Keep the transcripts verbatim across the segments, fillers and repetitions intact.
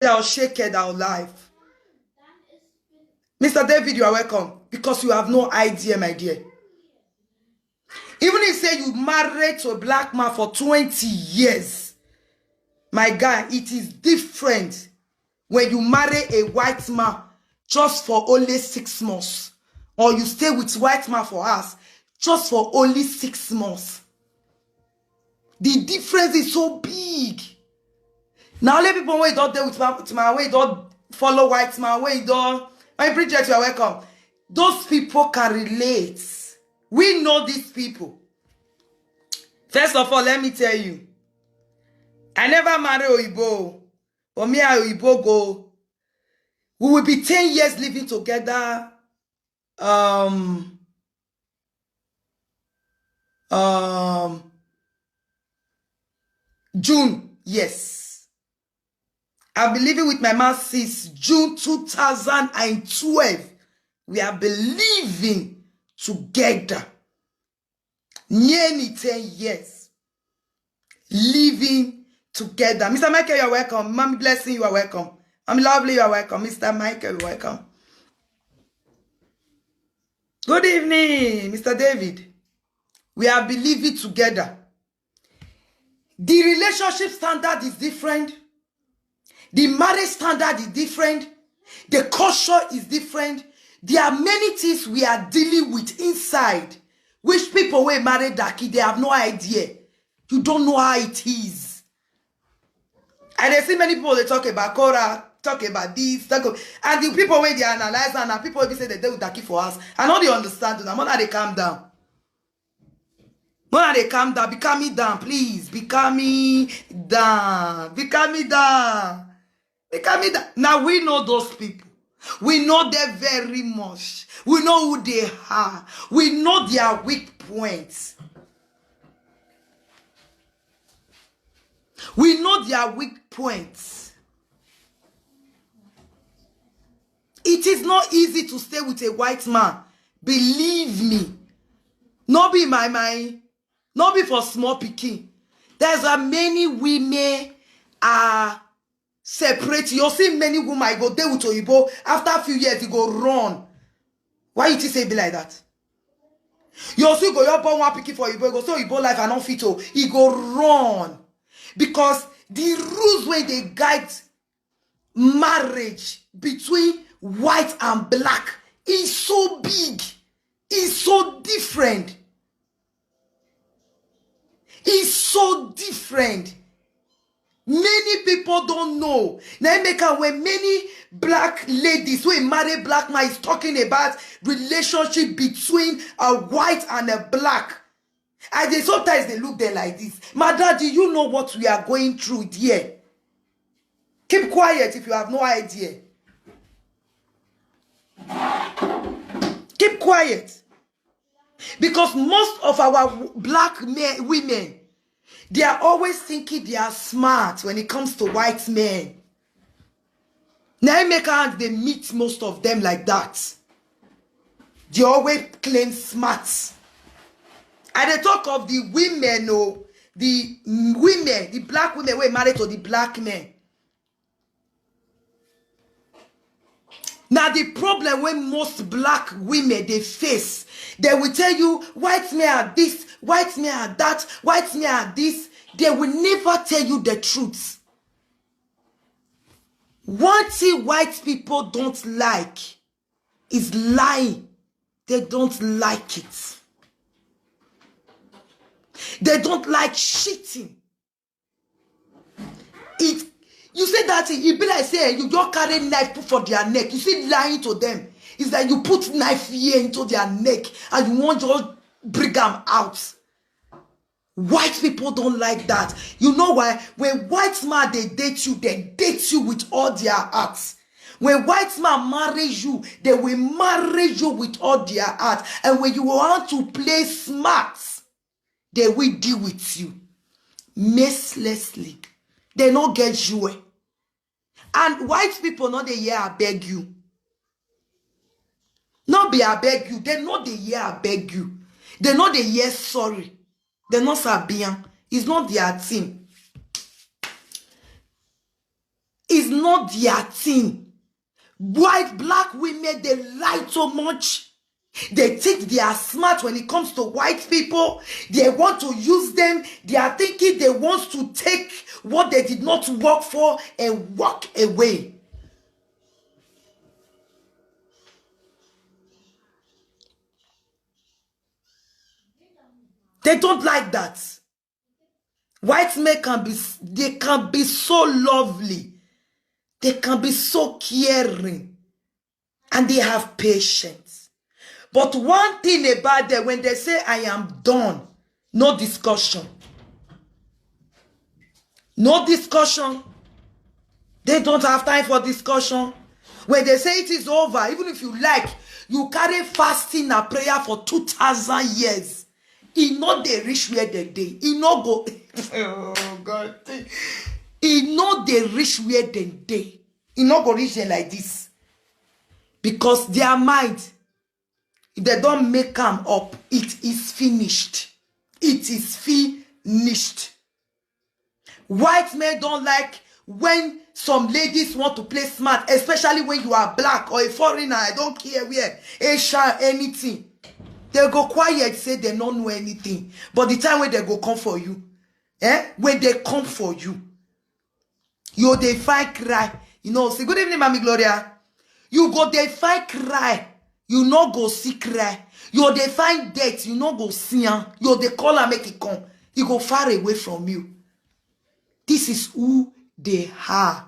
I'll shake it our life. Mister David, you are welcome, because you have no idea, my dear. Even if say you married to a black man for twenty years, my guy, it is different when you marry a white man just for only six months, or you stay with white man for us just for only six months. The difference is so big. Now, only people wey don dey with man, with man, wey don follow white man, wey don, I mean, Bridget, you are welcome. Those people can relate. We know these people. First of all, let me tell you, I never marry Oyibo, but me and Oyibo go. We will be ten years living together. Um, um, June, yes. I've been living with my man since June two thousand and twelve. We have been living together nearly ten years. Living together. Mister Michael, you're welcome. Mommy Blessing, you are welcome. Mommy Lovely, you are welcome. Mister Michael, you're welcome. Good evening, Mister David. We have been living together. The relationship standard is different. The marriage standard is different. The culture is different. There are many things we are dealing with inside, which people wey marry Daki, they have no idea. You don't know how it is. And I see many people, they talk about Cora, talk about this, talk about, and the people wey dey analyze am na people wey be say they dey with Daki for us. I no dey understand una. Una dey calm down. Una dey calm down. Be calming down, please. Be calming down. Be calming down. Be calming down. Now we know those people. We know them very much. We know who they are. We know their weak points. We know their weak points. It is not easy to stay with a white man. Believe me. No be my mind. No be for small pikin. There's a many women are separate. You see many women, I go there with Oyibo. After a few years, you go run. Why you think say e be like that? You see, go your born one pikin for Oyibo, go so Oyibo life, I no fit to. He go run. Because the rules where they guide marriage between white and black is so big, is so different. It's so different. Many people don't know. Now, make am when many black ladies who marry black man is talking about relationship between a white and a black. I dey sometimes they look there like this. Madam, do you know what we are going through there? Keep quiet if you have no idea. Keep quiet. Because most of our w- black men, women, they are always thinking they are smart when it comes to white men. Now, make am they meet most of them like that. They always claim smart. And they talk of the women, oh, the women, the black women were married to the black men. Now, the problem when most black women they face, they will tell you white men are this, white men are that, white men are this. They will never tell you the truth. One thing white people don't like is lying. They don't like it. They don't like cheating. It, you say that thing, it be like say you just carry knife put for their neck. You see, lying to them is that you put knife here into their neck and you want to bring them out. White people don't like that. You know why? When white man they date you, they date you with all their hearts. When white man marry you, they will marry you with all their heart. And when you want to play smart, they will deal with you mercilessly. They no get you. And white people no they hear I beg you. No be I beg you. They no they hear I beg you. They no they hear sorry. They no sabian. It's not their thing. It's not their thing. White, black women, they lie so much. They think they are smart when it comes to white people. They want to use them. They are thinking they want to take what they did not work for and walk away. They don't like that. White men can be, they can be so lovely. They can be so caring. And they have patience. But one thing about them, when they say, "I am done," no discussion. No discussion. They don't have time for discussion. When they say it is over, even if you like, you carry fasting and prayer for two thousand years. E no dey reach where dem dey. E no go. Oh God. E no dey reach where dem dey. E no go reach there like this. Because their mind, if they don't make am up, it is finished. It is finished. White men don't like when some ladies want to play smart, especially when you are black or a foreigner, I don't care where, Asian, anything. They go quiet, say they don't know anything. But the time when they go come for you, eh? When they come for you, you dey find cry. You know, say, "Good evening, Mami Gloria." You go dey find cry. You no go see cry. You dey find death. You no go see am. You dey call am make e come. E go far away from you. This is who they are.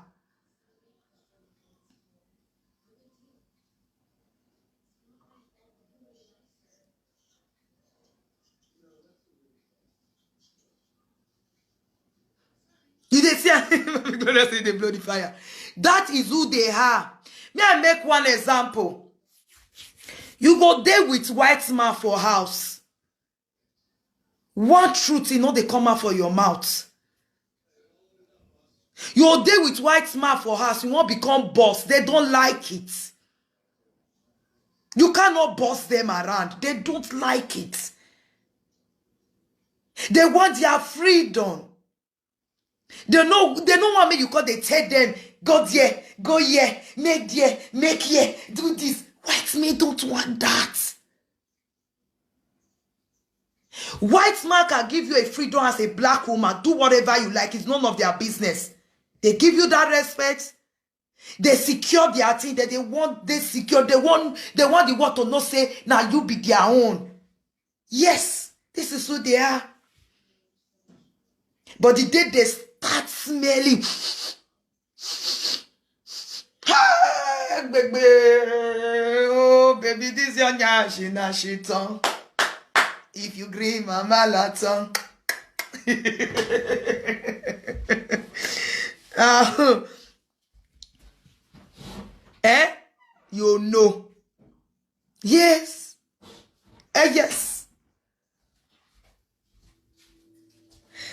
You dey see am? Gloria say they blow the fire. That is who they are. May I make one example? You go dey with white man for house. One truth, you know, they come out for your mouth. You dey with white man for house, you won't become boss. They don't like it. You cannot boss them around. They don't like it. They want their freedom. They know, they know what make you call, they tell them, "Go there, go here, make there, make here, do this." White men don't want that. White man can give you a freedom as a black woman. Do whatever you like. It's none of their business. They give you that respect. They secure their thing that they want. They secure. They want. They want the world to know say now you be their own. Yes, this is who they are. But the day they start smelling, "Ah, baby, oh baby, this your nyashi na shiton. If you green, mama laton." Ah, eh? You know. Yes. Eh, yes.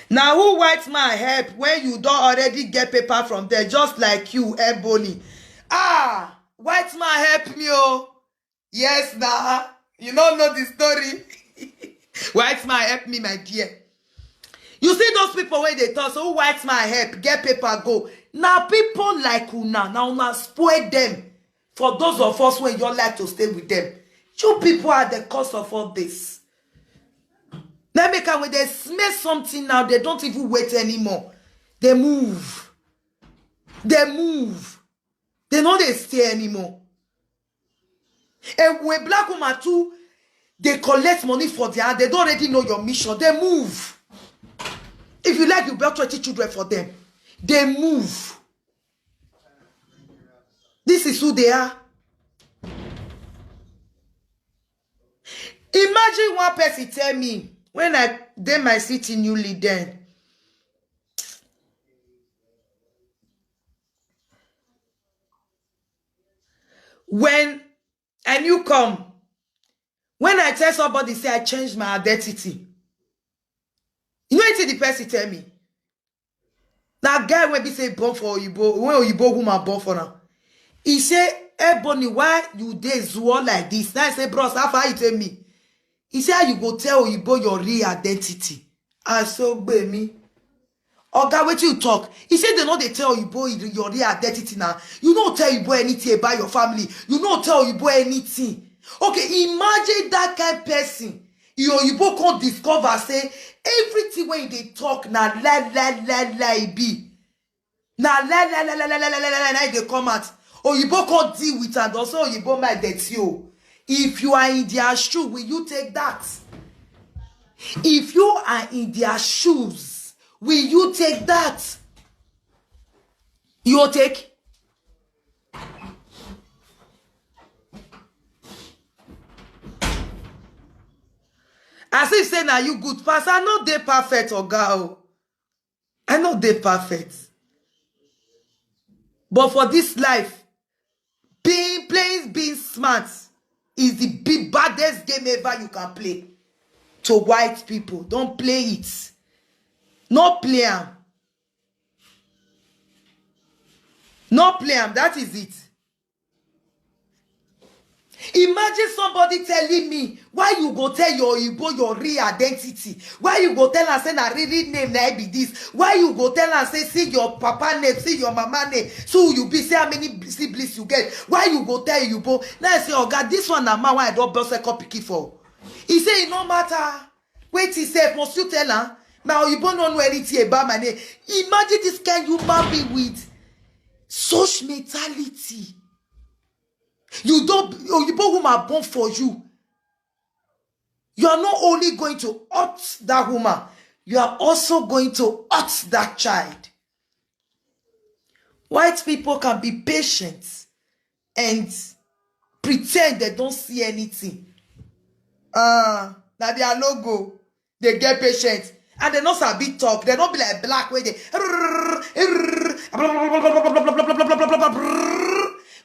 Now who white man help when you don't already get paper from there, just like you, Ebony? Ah, white man help me, oh. Yes, nah. You don't know the story. White man help me, my dear. You see those people when they talk, so white man help, get paper, go. Now people like una, now una spoil them. For those of us when you like to stay with them, you people are the cause of all this. Let me come, when they smell something now, they don't even wait anymore. They move. They move. They no dey stay anymore. And when black woman too, they collect money for their hand. They don't already know your mission. They move. If you like, you buy twenty children for them. They move. This is who they are. Imagine one person tell me when I dey my city newly then. When I new come, when I tell somebody say I change my identity, you know what the person tell me? That guy when be say born for Oyibo, when Oyibo woman born for now. He say, "Ebony, why you dey zuo like this?" Now I say, "Bros, how far you tell me?" He say, "How you go tell Oyibo your real identity?" I so gbe me. Oga, wetin you talk? He say they no dey tell Oyibo your real identity now. You no tell Oyibo anything about your family. You no tell Oyibo anything. Okay, imagine that kind person. Your Oyibo come discover say everything wey they talk na lie, lie, lie, lie be. Na lie, lie, lie, lie, lie, lie, lie, lie, lie, lie, they come out. Oyibo come deal with and also Oyibo my dirty o. If you are in their shoe, will you take that? If you are in their shoes, will you take that? You take? As if say na you good pass, I no dey perfect, oga o. I no dey perfect. But for this life, being playing being smart is the big baddest game ever you can play. To white people, don't play it. No play am. No play am. That is it. Imagine somebody telling me, why you go tell your Igbo your real identity? Why you go tell am say na real name na be this? Why you go tell am say see your papa name, see your mama name, see who you be, see how many siblings you get? Why you go tell Igbo? Now I say, oga, this one na man wey I don born second pikin for. He say e no matter. Wait, he say, must you tell am? My Oyibo no know anything about my name. Imagine this kind human being with such mentality. You don't, Oyibo woman born for you. You are not only going to hurt that woman, you are also going to hurt that child. White people can be patient and pretend they don't see anything. Uh, na their logo. They get patient. And they no sabi talk. They don't be like black where they.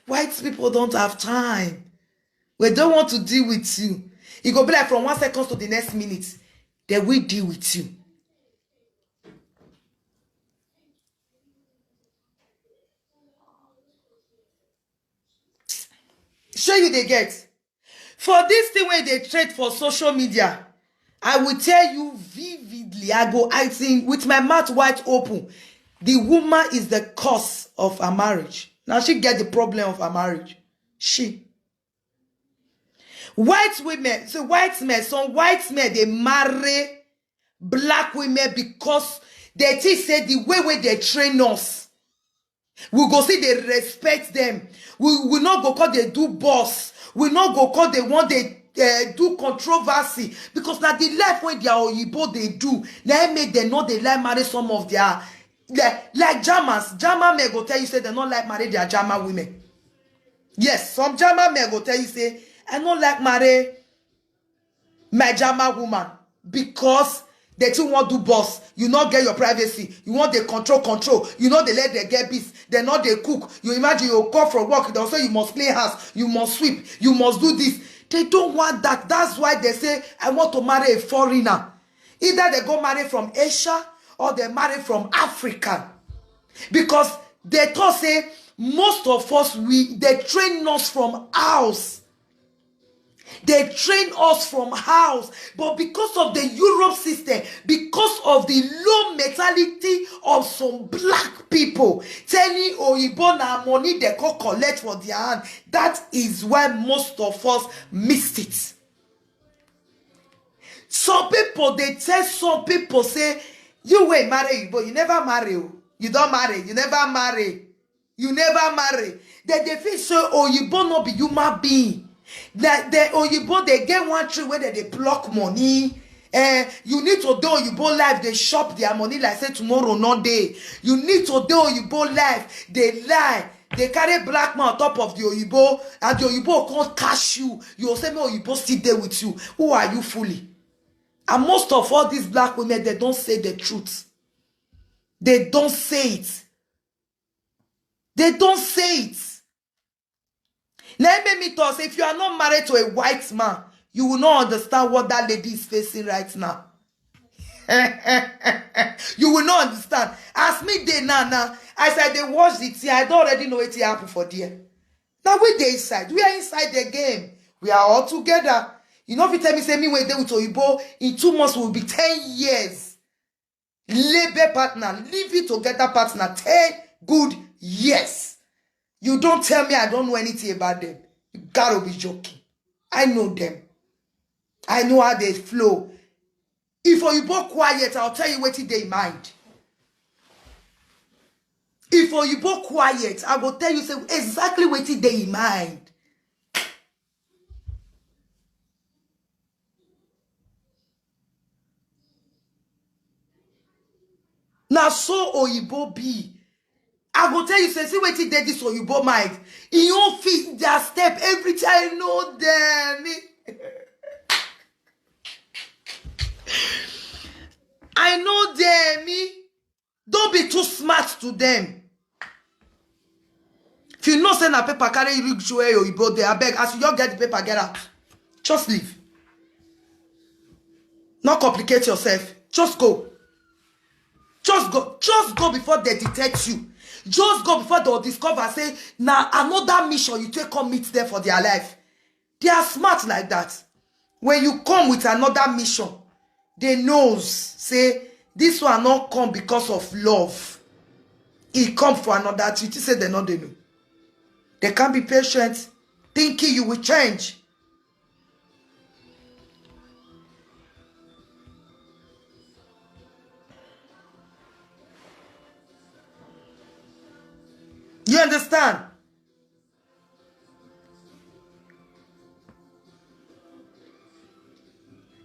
White people don't have time. We don't want to deal with you. It go be like from one second to the next minute, they will deal with you. Shey you dey get? For this thing wey dey trend for social media, I will tell you vividly. I go, I think, with my mouth wide open. The woman is the cause of her marriage. Now she get the problem of her marriage. She. White women, so white men, some white men, they marry black women because they think say the way wey they train us, we go see they respect them. We, we not go call they do boss. We not go call they want they uh, do controversy because now the life when they are Oyibo they do, they make them know they like marry some of their, like, like Germans. German men go tell you say they not like marry their German women. Yes, some German men go tell you say, I not like marry my German woman because they too want do boss. You not get your privacy. You want the control, control. You know they let them get peace. They not they cook. You imagine you call for work. They say you must clean house. You must sweep. You must do this. They don't want that. That's why they say, I want to marry a foreigner. Either they go marry from Asia or they marry from Africa. Because they thought say most of us, we they train us from house. They train us from house, but because of the Europe system, because of the low mentality of some black people, telling Oyibo na money they go collect for their hand, that is why most of us missed it. Some people they tell some people say, you wey marry Oyibo, you never marry o. You don't marry, you never marry. You never marry. They they feel so Oyibo no be human being. That the Oyibo they get one tree where they, they block money. Eh, you need to do Oyibo life, they shop their money like say tomorrow no day. You need to do Oyibo life, they lie. They carry black man on top of the Oyibo, and the Oyibo can't cash you. You say me Oyibo sit there with you. Who are you fooling? And most of all these black women, they don't say the truth. They don't say it. They don't say it. Now it made me talk say if you are not married to a white man, you will not understand what that lady is facing right now. You will not understand. As me day now now, as I dey watch the thing, I don't already know what happened for there. Now we dey inside. We are inside the game. We are all together. You know if you tell me say me when they with Oyibo, in two months will be ten years. Labor partner, living together partner, ten good years. You don't tell me I don't know anything about them. You gotta be joking. I know them. I know how they flow. If Oyibo quiet, I'll tell you what they mind. If Oyibo quiet, I go tell you say exactly what they mind. Na so Oyibo be. I go tell you say, see wetin dey this Oyibo mind. E own fit their step every time. I know them. I know them. Don't be too smart to them. If you know say na paper carry you reach where Oyibo dey, abeg, as you just get the paper, get out. Just leave. Not complicate yourself. Just go. Just go. Just go before they detect you. Just go before they discover say na another mission you take come meet them for their life. They are smart like that. When you come with another mission, they knows say this one not come because of love. He come for another thing. You say they not they know. They can't be patient, thinking you will change. You understand?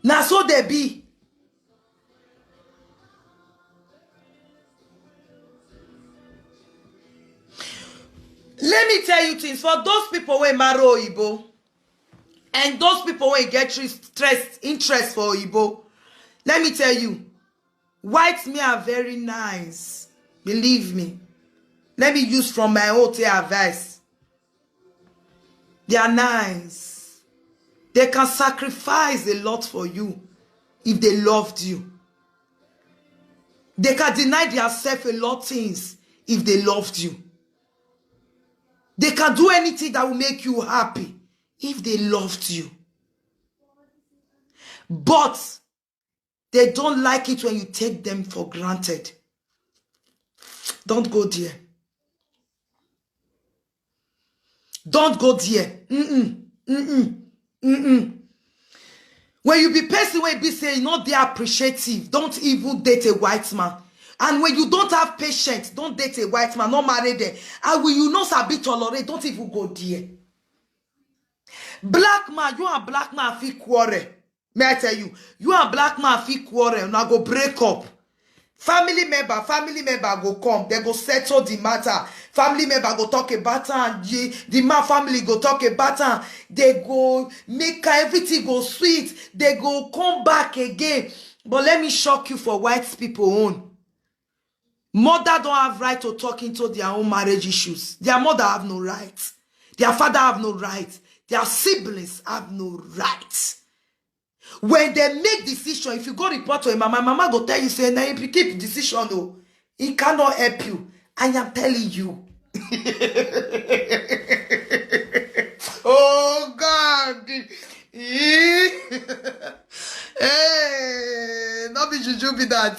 Na so they be. Let me tell you things for those people wey marry Oyibo and those people wey get interest, interest for Oyibo. Let me tell you, white men are very nice. Believe me. Let me use from my own take advice. They are nice. They can sacrifice a lot for you if they loved you. They can deny themselves a lot of things if they loved you. They can do anything that will make you happy if they loved you. But they don't like it when you take them for granted. Don't go there. Don't go there. Mm-mm. Mm-mm. Mm-mm. When you be person wey be say you no dey appreciative, don't even date a white man. And when you don't have patience, don't date a white man, no marry them. And when you no sabi tolerate, don't even go there. Black man, you and black man fit quarrel. May I tell you, you and black man fit quarrel, una go break up. Family member, family member go come, they go settle the matter. Family member go talk about am, the, the man family go talk about am. They go make everything go sweet. They go come back again. But let me shock you for white people own. Mother don't have right to talk into their own marriage issues. Their mother have no right. Their father have no right. Their siblings have no right. When they make decision, if you go report to a mama, mama go tell you say, "Na him keep decision o. He cannot help you." I am telling you. Oh God. Eh? Hey, not be juju be that.